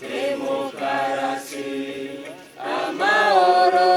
Demokarasi, amahoro,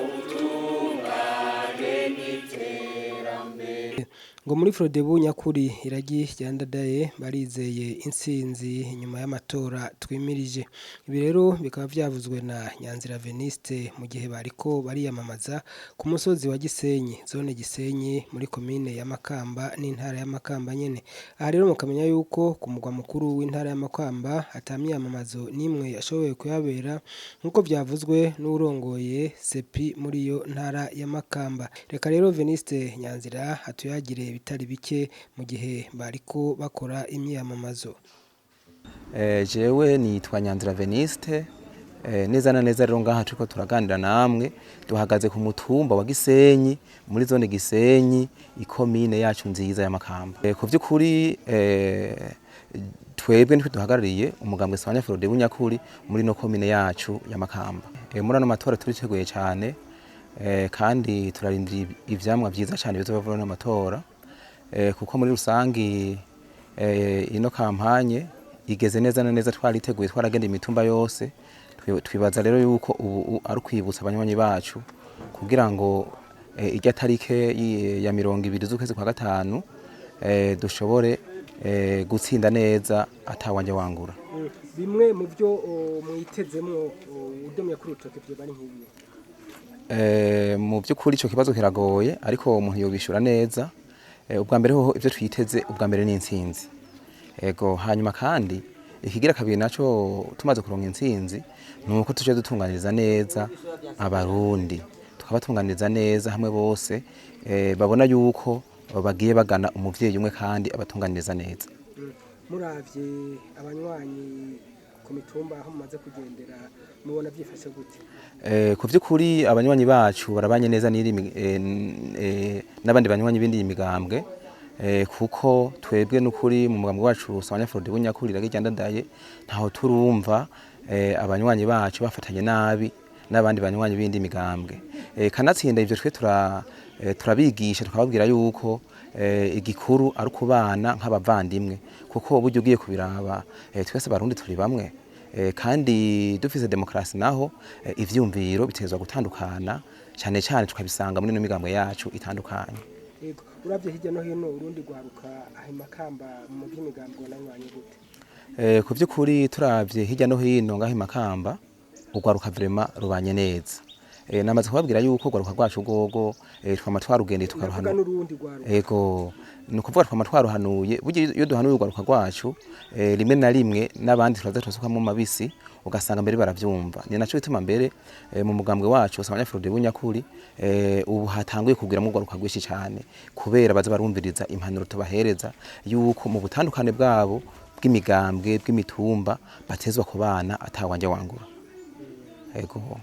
ubutungane n'iterambere. Ngo muri Frodebu nyakuri iragi ryandadaye barizeye intsinzi nyuma y'amatora twimirije. Ibi rero bikaba vyavuzwe na Nyanzira Veniste mu gihe bariko bariyamamaza ku musozi wa Gisenyi, zone Gisenyi muri komine ya Makamba n'intara ya Makamba nyene. Aha rero mukamenya yuko ku mugwa mukuru w'intara ya Makamba ata myiyamamazo n'imwe yashoboye kuhabera nk'uko vyavuzwe n'uwurongoye Sepi muri iyo ntara ya Makamba. Reka rero Veniste Nyanzira atuyagire bitari bike mu gihe bariko bakora imyiyamamazo. Jewe nitwa Nyanzira Veniste, neza na neza rero ngaha turiko turaganira namwe duhagaze ku mutumba wa Gisenyi muri zone Gisenyi, ikomine yacu nziza ya Makamba. Ku vy'ukuri twebwe nitwe duhagarariye umugambwe Sawanya Frodebu nyakuri muri no komine yacu ya Makamba. Muri ano matora turiteguye cane, kandi turarindiriye ivyamwa vyiza cane bizova muri ano matora, kuko muri rusangi ino kampanye igeze neza na neza, twariteguye, twaragenda imitumba yose. Twibaza rero yuko ubu ari ukwibutsa abanywanyi bacu kugira ngo irya tarike ya 20 z'ukwezi kwa gatanu dushobore gutsinda neza atawanje wangura. Bimwe mu byo mwitezemwo udomye kuri urutoke vyoba ari nk'ibi? Mu by'ukuri ico kibazo kiragoye, ariko umuntu yobishura neza. Ubwa mbere hoho ivyo twiteze ubwa mbere ni intsinzi. Ego, hanyuma kandi ikigira kabiri naco, tumaze kuronka intsinzi, nuko tuje dutunganiriza neza abarundi, tukabatunganiriza neza hamwe bose babona yuko bagiye bagana umuvyeyi umwe kandi abatunganiriza neza. Muravye abanywanyi ku mitumba aho mumaze kugendera, mubona vyifashe gute? Ku vy'ukuri abanywanyi bacu barabanye neza n'abandi banywanyi b'indi migambwe, kuko twebwe n'ukuri mu mugambwe wacu Sawanya Frodebu nyakuri iragi ryandadaye ntaho turumva abanywanyi bacu bafatanye nabi n'abandi banywanyi b'indi migambwe. Kanatsinda ivyo twe turabigisha tukababwira yuko igikuru ari ukubana nk'abavandimwe, kuko uburyo ugiye kubiraba twese abarundi turi bamwe, kandi dufise demokarasi naho ivyumviro bitezwa gutandukana cane cane tukabisanga muri ino migambwe yacu itandukanye. Yego, uravye hirya no hino urundi rwaruka aho Makamba mu vy'imigambwe nanywanye gute? Ku vy'ukuri turavye hirya no hino ngaho Makamba urwaruka vraiment rubanye neza. Namaze kubabwira yuko urwaruka rwacu rwogo twama twarugendeye Ndavuga tukaruhanura. n'urundi rwaruka. Ego, ni ukuvuga twama twaruhanuye. Burya iyo duhanuye urwaruka rwacu, rimwe na rimwe n'abandi turaza turasukamwo mabisi, ugasanga mbere baravyumva. Ni naco gituma mbere mu mugambwe wacu Sawanya Frodebu nyakuri ubu hatanguye kugiramwo urwaruka rwinshi cane, kubera baza barumviriza impanuro tubahereza yuko mu butandukane bwabo bw'imigambwe, bw'imitumba, batezwa kubana atawanje wangura. Ego.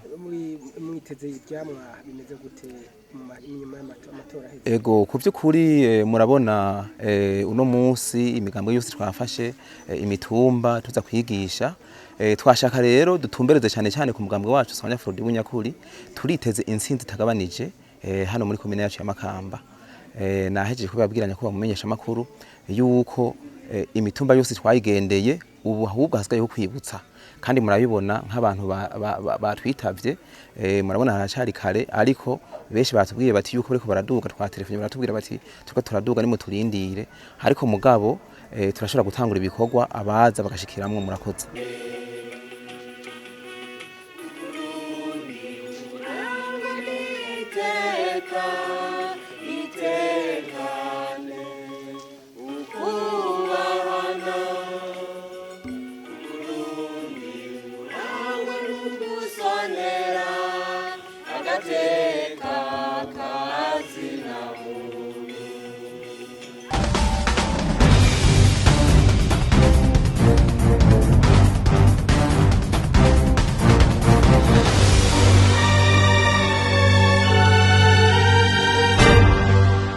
Mwiteze ivyamwa bimeze gute inyuma y'amatora aheze? Ego, ku vy'ukuri murabona uno munsi imigambwe yose twafashe imitumba tuza kwigisha. Twashaka rero dutumbereze cyane cyane ku mugambwe wacu Sawanya Frodebu nyakuri. Turiteze intsinzi itagabanije hano muri komine yacu ya Makamba. Nahejeje kubabwira nyakubahwa mumenyesha makuru yuko imitumba yose twayigendeye, ubu ahubwo hasigaye ho kwibutsa, kandi murabibona nk'abantu batwitavye, murabona haracari kare, ariko benshi batubwiye bati yuko bariko baraduga. Twatelefone baratubwira bati turiko turaduga, nimuturindire, ariko mugabo turashobora gutangura ibikorwa abaza bagashikiramwo. Murakoze.